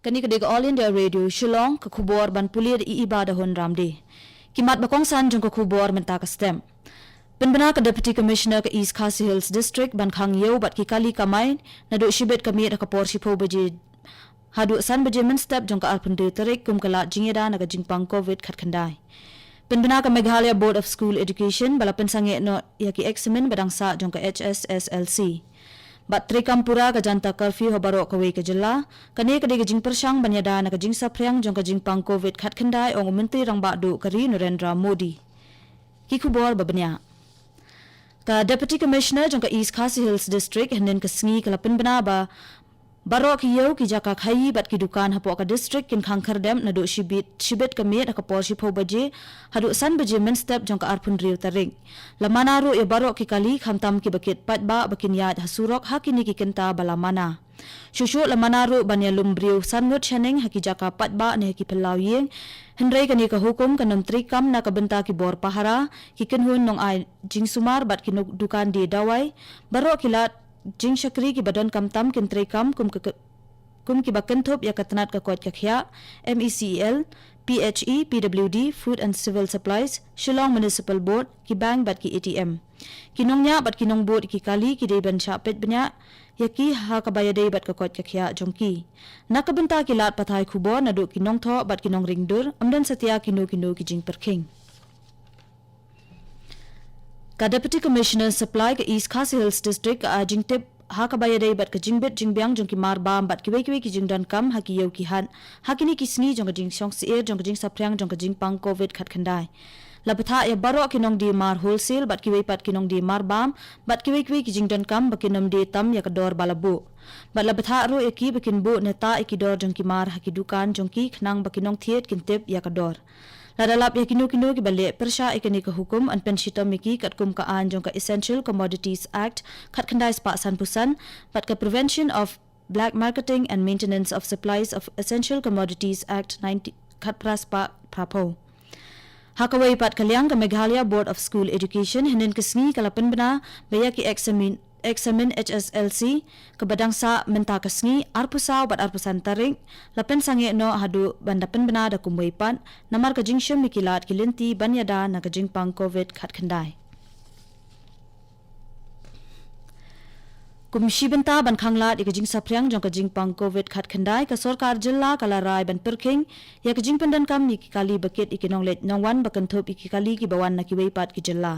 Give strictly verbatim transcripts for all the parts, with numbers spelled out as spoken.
Kane ka dei ka All India Radio Shillong, ka khubor ban pule da i Iba da Hun Ramde. Ki mat ba kongsan jong ka khubor mynta ka step. Pynbna ka Deputy Commissioner ka East Khasi Hills District ban khang ïew bad ki kali kamai naduh shibit ka miet ha ka por shiphew baje haduh san baje mynstep jong ka arphew hynriew tarik kum ka lad jingïada na ka jingpang covid khatkhyndai. Pynbna ka Meghalaya Board of School Education ba la pynsangeh noh ïa ki eksamin ba dang sah jong ka H S S L C. Bad treikam pura ka janta curfew ha baroh kawei ka jylla, kane ka dei ka jingpyrshang ban ïada na ka jingsaphriang jong ka jingpang covid khatkhyndai, ong u Myntri Rangbah Duh ka ri Narendra Modi. Ki khubor ba bniah. Ka Deputy Commissioner jong ka East Khasi Hills District hynnin ka sngi ka la pynbna ba baroh ki ïew, ki jaka khaïi bad ki dukan hapoh ka district kin khang khyrdep naduh shibit, shibit ka miet ha ka por shiphew baje haduh san baje mynstep jong ka arphew hynriew tarik. La mana ruh ïa baroh ki kali khamtam kiba kit paidbah ba kin ïaid ha surok ha kine ki kynta ba la mana. Shuh shuh la mana ruh ban ïalum briew san ngut shaneng ha ki jaka paidbah ne ha ki phyllaw ïing. Hynrei kane ka hukum kan ym treikam na ka bynta ki bor pahara, ki kynhun nongai jingsumar bad ki nok dukan die dawai, baroh ki lad jingshakri kiba donkam tam kin treikam kum ka, kum kiba kynthup ïa ka tnat ka koit ka khiah, M E C E L, P H E, P W D, Food and Civil Supplies, Shillong Municipal Board, ki bank bad ki A T M. Ki nongñiah bad ki nongbud ki kali ki dei ban shah peit bniah ïa ki ha kaba ïadei bad ka koit ka khiah jong ki. Na ka bynta ki lad pathai khubor naduh ki nongthoh bad ki nongring dur, ym don satia kino kino ki jingpyrkhing. Ka Deputy Commissioner Supply ka East Khasi Hills District ka ai jingtip ha kaba ïadei bad ka jingbit jingbiang jong ki mar bam bad kiwei kiwei ki jingdonkam ha ki ïew ki hat ha kine ki sngi jong ka jingshongsyier jong ka jingsaphriang jong ka jingpang covid khatkhyndai. La bthah ïa baroh ki nongdie mar wholesale bad kiwei pat ki nongdie mar bam bad kiwei kiwei ki jingdonkam ba kin ym die tam ïa ka dor ba la buh. Bad la bthah ruh ïa ki ba kin buh ne tah ïa ki dor jong ki mar ha ki dukan jong ki khnang ba ki nongthied kin tip ïa ka dor. Lada lap ïa kino kino kiba leh pyrshah ïa kane ka hukum, yn pynshitom ïa ki katkum ka aiñ jong ka Essential Commodities Act khatkhyndai spah sanphew san bad ka Prevention of Black Marketing and Maintenance of Supplies of Essential Commodities Act nineteen, khatphra spah phraphew. Ha kawei pat ka liang, ka Meghalaya Board of School Education hynnin ka sngi ka la pynbna ba ïa ki eksamin, eksamin H S L C kaba dang sah mynta ka sngi, arphew saw bad arphew san tarik, la pynsangeh noh haduh ban da pynbna da kumwei pat namar ka jingshim ïa ki lad ki lynti ban ïada na ka jingpang covid khatkhyndai. Kum shi bynta ban khanglad ïa ka jingsaphriang jong ka jingpang covid khatkhyndai, ka sorkar jylla ka la rai ban pyrkhing ïa ka jingpyndonkam ïa ki kali ba kit ïa ki nongleit nongwan ba kynthup ïa ki kali kiba wan na kiwei pat ki jylla.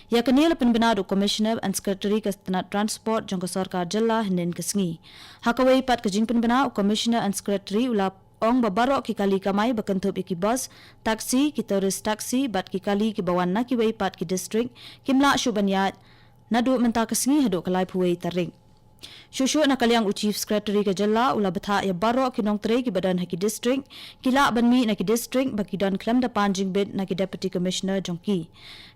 Ïa kane la pynbna da u Commissioner and Secretary ka tnat Transport jong ka sorkar jylla hynnin ka sngi. Ha kawei pat ka jingpynbna, u Commissioner and Secretary u la ong ba baroh ki kali kamai ba kynthup ïa ki bus, taxi, ki tourist taxi bad ki kali kiba wan na kiwei pat ki district kim lah shuh ban ïaid naduh mynta ka sngi haduh ka laiphew wei tarik. Shuh shuh na ka liang, u Chief Secretary ka jylla u la bthah ïa baroh ki nongtrei kiba don ha ki district, ki lah ban mih na ki district ba ki don khlem da pan jingbit na ki Deputy Commissioner jong ki.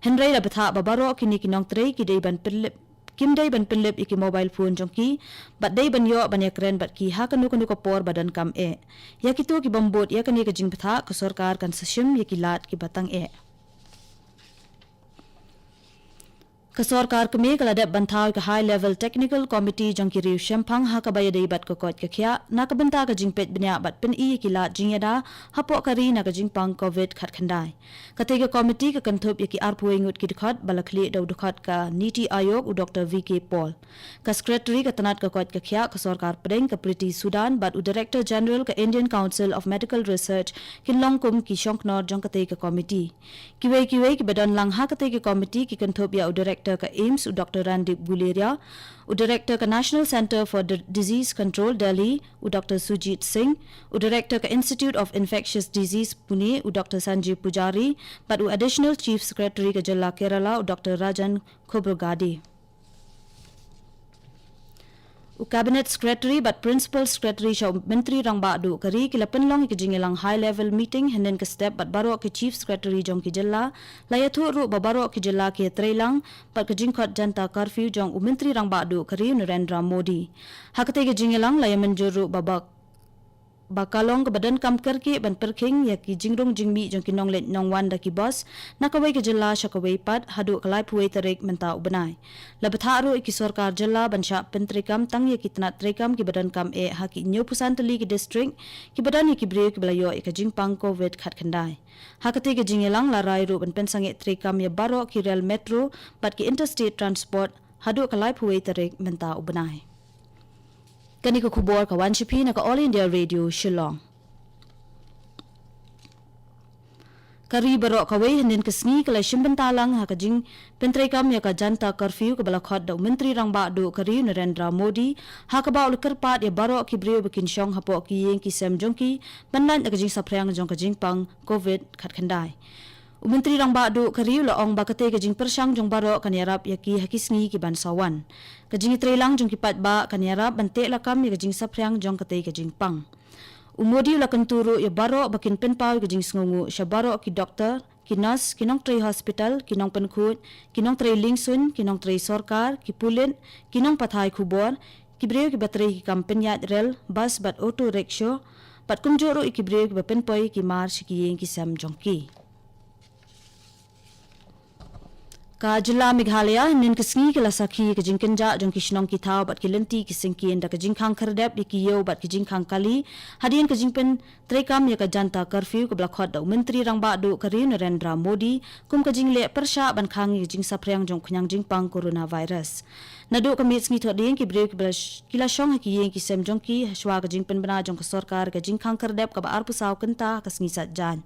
Hynrei la bthah ba baroh kine ki nongtrei ki dei ban pynlip, kim dei ban pynlip ïa ki mobile phone jong ki bad dei ban ïoh ban ïakren bad ki ha kano kano ka por ba donkam eh. Ïa kito ki bym bud ïa kane ka jingbthah, ka sorkar kan sa shim ïa ki lad kiba tang eh. Ka sorkar kmie ka la dep ban thaw ïa ka High Level Technical Committee jong ki riew shemphang ha kaba ïadei bad ka koit ka khiah na ka bynta ka jingpeit bniah bad pyni ïa ki lad jingïada hapoh ka ri na ka jingpang covid khatkhyndai. Katei ka komiti ka kynthup ïa ki arphew wei ngut ki dkhot ba la khlieh da u dkhot ka NITI Aayog, u Doctor V K Paul. Ka Secretary ka tnat ka koit ka khiah ka sorkar pdeng, ka Preity Sudan, bad u Director General ka Indian Council of Medical Research kin long kum ki shongknor jong katei ka komiti. Kiwei kiwei kiba don lang ha katei ka komiti ki kynthup ïa u Director ka AIIMS, u Doctor Randeep Guleria, u Director ka National Centre for D-, Disease Control, Delhi, u Doctor Sujit Singh, u Director ka Institute of Infectious Disease, Pune, u Doctor Sanjay Pujari, bad u Additional Chief Secretary ka jylla Kerala, u Doctor Rajan Khobragade. U Cabinet Secretary bad Principal Secretary sha u Myntri Rangbah Duh ka ri ki la pynlong ïa ka jingïalang high level meeting hynnin ka step bad baroh ki Chief Secretary jong ki jylla. La ïathuh ruh ba baroh ki jylla ki ïatreilang bad ka jingkhot Janata Curfew jong u Myntri Rangbah Duh ka ri, u Narendra Modi. Ha katei ka jingïalang la ïamynjur ruh ba ba ba ka long kaba donkam kyrkieh ban pyrkhing ïa ki jingrung jingmih jong ki nongleit nongwan da ki bus na kawei ka jylla sha kawei pat haduh ka laiphew wei tarik mynta u bnai. La bthah ruh ïa ki sorkar jylla ban shah pyntreikam tang ïa ki tnat treikam kiba donkam eh ha ki hynñiewphew san tylli ki district kiba don ïa ki briew kiba la ïoh ïa ka jingpang covid khatkhyndai. Ha katei ka jingïalang la rai ruh ban pynsangeh treikam ïa baroh ki rel metro bad ki interstate transport haduh ka laiphew wei tarik mynta u bnai. Kane ka khubor ka wan sha phi na ka All India Radio Shillong. Ka ri baroh kawei hynnin ka sngi ka la shim bynta lang ha ka jingpyntreikam ïa ka Janata Curfew kaba la khot da u Myntri Rangbah Duh ka ri u Narendra Modi, ha kaba u la kyrpad ïa baroh ki briew ba kin shong hapoh ki ïing ki sem jong ki ban lait na ka jingsaphriang jong ka jingpang covid khatkhyndai. U Myntri Rangbah Duh ka ri u la ong ba katei ka jingpyrshang jong baroh kan ïarap ïa ki ha ki sngi ki ban sa wan. Ka jingïatreilang jong ki paidbah kan ïarap ban teh lakam ïa ka jingsaphriang jong katei ka jingpang. U Modi u la kyntu ruh ïa baroh ba kin pynpaw ïa ka jingsngewnguh sha baroh ki doktor, ki nurse, ki nongtrei hospital, ki nongpynkhuid, ki nongtrei liengsuiñ, ki nongtrei sorkar, ki pulit, ki nongpathai khubor, ki briew kiba trei ki kam pynïaid rel, bus bad auto rickshaw, bad kumjuh ruh ïa ki briew kiba pynpoi ki mar sha ki ïing ki sem jong ki. Ka jylla Meghalaya hynnin ka sngi ka la sakhi ka jingkynjah jong ki shnong ki thaw bad ki lynti ki syngkien da ka jingkhang khyrdep ïa ki ïew bad ki jingkhang kali hadien ka jingpyntreikam ïa ka Janata Curfew kaba la khot da u Myntri Rangbah Duh ka ri u Narendra Modi kum ka jingleh pyrshah ban khang ïa ka jingsaphriang jong u khñiang jingpang coronavirus. Naduh ka miet sngi Thohdieng ki briew ki ba la sh-, ki la shong ha ki ïing ki sem jong ki hashwa ka jingpynbna jong ka sorkar ka jingkhang khyrdep kaba arphew saw kynta ha ka sngi Saitjaiñ.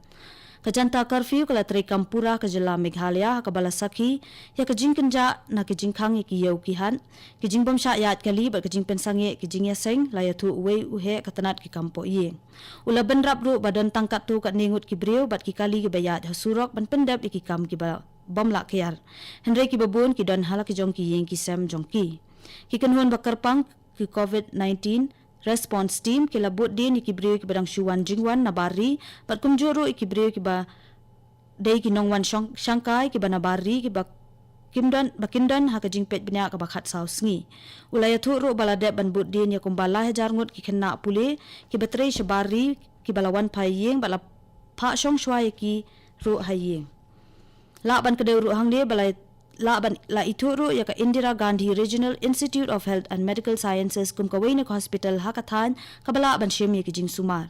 Ka Janata Curfew ka la treikam pura ka jylla Meghalaya ha kaba la sakhi ïa ka jingkynjah na ka jingkhang ïa ki ïew ki hat, ka jingbymshah ïaid kali bad ka jingpynsangeh ka jingïaseng la ïathuh uwei u heh ka tnat ki kam poh ïing. U la bynrap ruh ba don tang katto katne ngut ki briew bad ki kali kiba ïaid ha surok ban pyndep ïa ki kam kiba bym lah kiar. Hynrei kiba bun ki don ha la ki jong ki ïing ki sem jong ki. Ki kynhun ba kyrpang ki covid nineteen response team ki la bud dien ïa ki briew kiba dang shu wan jingwan na bar ri bad kumjuh ruh ïa ki briew kiba dei ki nongwan shong-, shangkai kiba na bar ri kiba kim don, ba kin don ha ka jingpeit bniah kaba khatsaw sngi. U la ïathuh ruh ba la dep ban bud dien ïa kumba lai hajar ngut ki khynnah pule kiba trei sha bar ri kiba la wan phai ïing bad la phah shong shuwa ïa ki ruh ha ïing. Lah ban kdew ruh hangne ba la, lah ban la ithuh ruh ïa ka Indira Gandhi Regional Institute of Health and Medical Sciences kum kawei na ka hospital ha ka thaiñ kaba lah ban shim ïa ki jingsumar.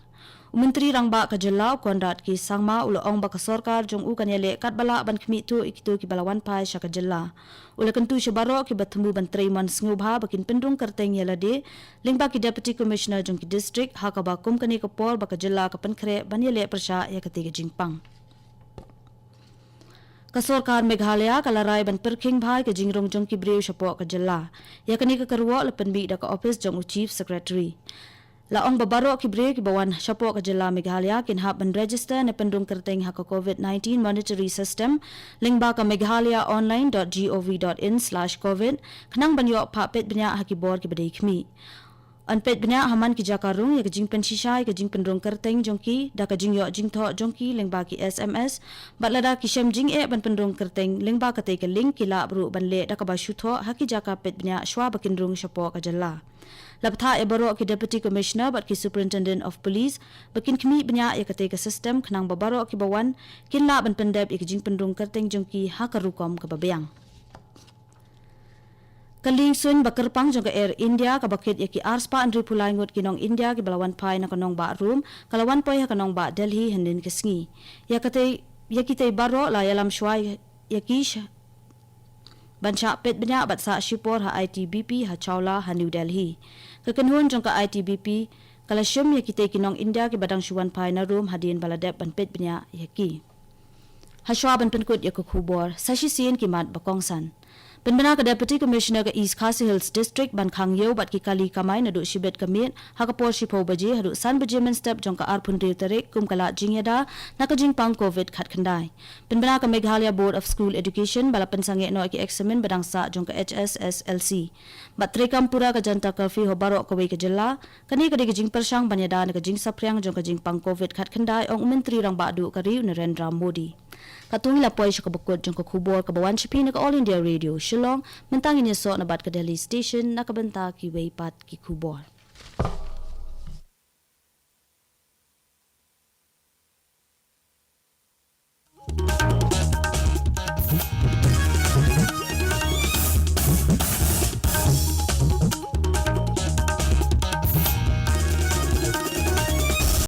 U Myntri Rangbah ka jylla u Conrad K Sangma u la ong ba ka sorkar jong u kan ïaleh katba lah ban khmih thuh ïa kito kiba la wan phai sha ka jylla. U la kyntu sha baroh kiba thmu ban trei mon sngewbha ba kin pynrung kyrteng ïa lade lyngba ki Deputy Commissioner jong ki district ha kaba kum kane ka por ba ka jylla ka pynkhreh ban ïaleh pyrshah ïa katei ka jingpang. Ka sorkar Meghalaya ka la rai ban pyrkhing bha ïa ka jingrung jong ki briew shapoh ka jylla. Ïa kane ka kyrwoh la pynmih da ka ophis jong u Chief Secretary. La ong ba baroh ki briew kiba wan shapoh ka jylla Meghalaya kin hap ban register ne pynrung kyrteng ha ka covid nineteen monitoring system lyngba ka meghalaya online dot gov dot in slash covid khnang ban ïoh phah peit bniah ha ki bor kiba dei khmih. Yn peit bniah ha man ki jaka rung ïa ka jingpynshisha ïa ka jingpynrung kyrteng jong ki da ka jingïoh jingthoh jong ki lyngba ki S M S bad lada ki shem jingeh ban pynrung kyrteng lyngba katei ka link ki lah ruh ban leh da kaba shu thoh ha ki jaka peit bniah shuwa ba kin rung shapoh ka jylla. La bthah ïa baroh ki Deputy Commissioner bad ki Superintendent of Police ba kin khmih bniah ïa katei ka system khnang ba baroh kiba wan kin lah ban pyndep ïa ka jingpynrung kyrteng jong ki ha ka rukom kaba biang. Ka liengsuiñ ba kyrpang jong ka Air India kaba kit ïa ki arspah hynriewphew lai ngut ki nong India kiba la wan phai na ka nongbah Rome ka la wan poi ha ka nongbah Delhi hynnin ka sngi. Ïa katei, ïa kitei baroh la ïalam shuwa ïa ki sh-, ban shah peit bniah bad sah shipor ha I T B P ha Chawla ha New Delhi. Ka kynhun jong ka I T B P ka la shim ïa kitei ki nong India kiba dang shu wan phai na Rome hadien ba la dep ban peit bniah ïa ki. Hashwa ban pynkut ïa ka khubor, sa shisien ki mat ba kongsan. Pynbna ka Deputy Commissioner ka East Khasi Hills District ban khang ïew bad ki kali kamai naduh shibit ka miet ha ka por shiphew baje haduh san baje mynstep jong ka arphew hynriew tarik kum ka lad jingïada na ka jingpang covid khatkhyndai. Pynbna ka Meghalaya Board of School Education ba la pynsangeh noh ïa ki eksamin ba dang sah jong ka H S S L C. Bad treikam pura ka Janata Curfew ha baroh kawei ka jylla, kane ka dei ka jingpyrshang ban ïada na ka jingsaphriang jong ka jingpang covid khatkhyndai, ong u Myntri Rangbah Duh ka ri u Narendra Modi. Katto ngi la poi sha kaba kut jong ka khubor kaba wan sha phi na ka All India Radio Shillong, mynta ngin ïasoh na bad ka Delhi Station na ka bynta kiwei pat ki khubor.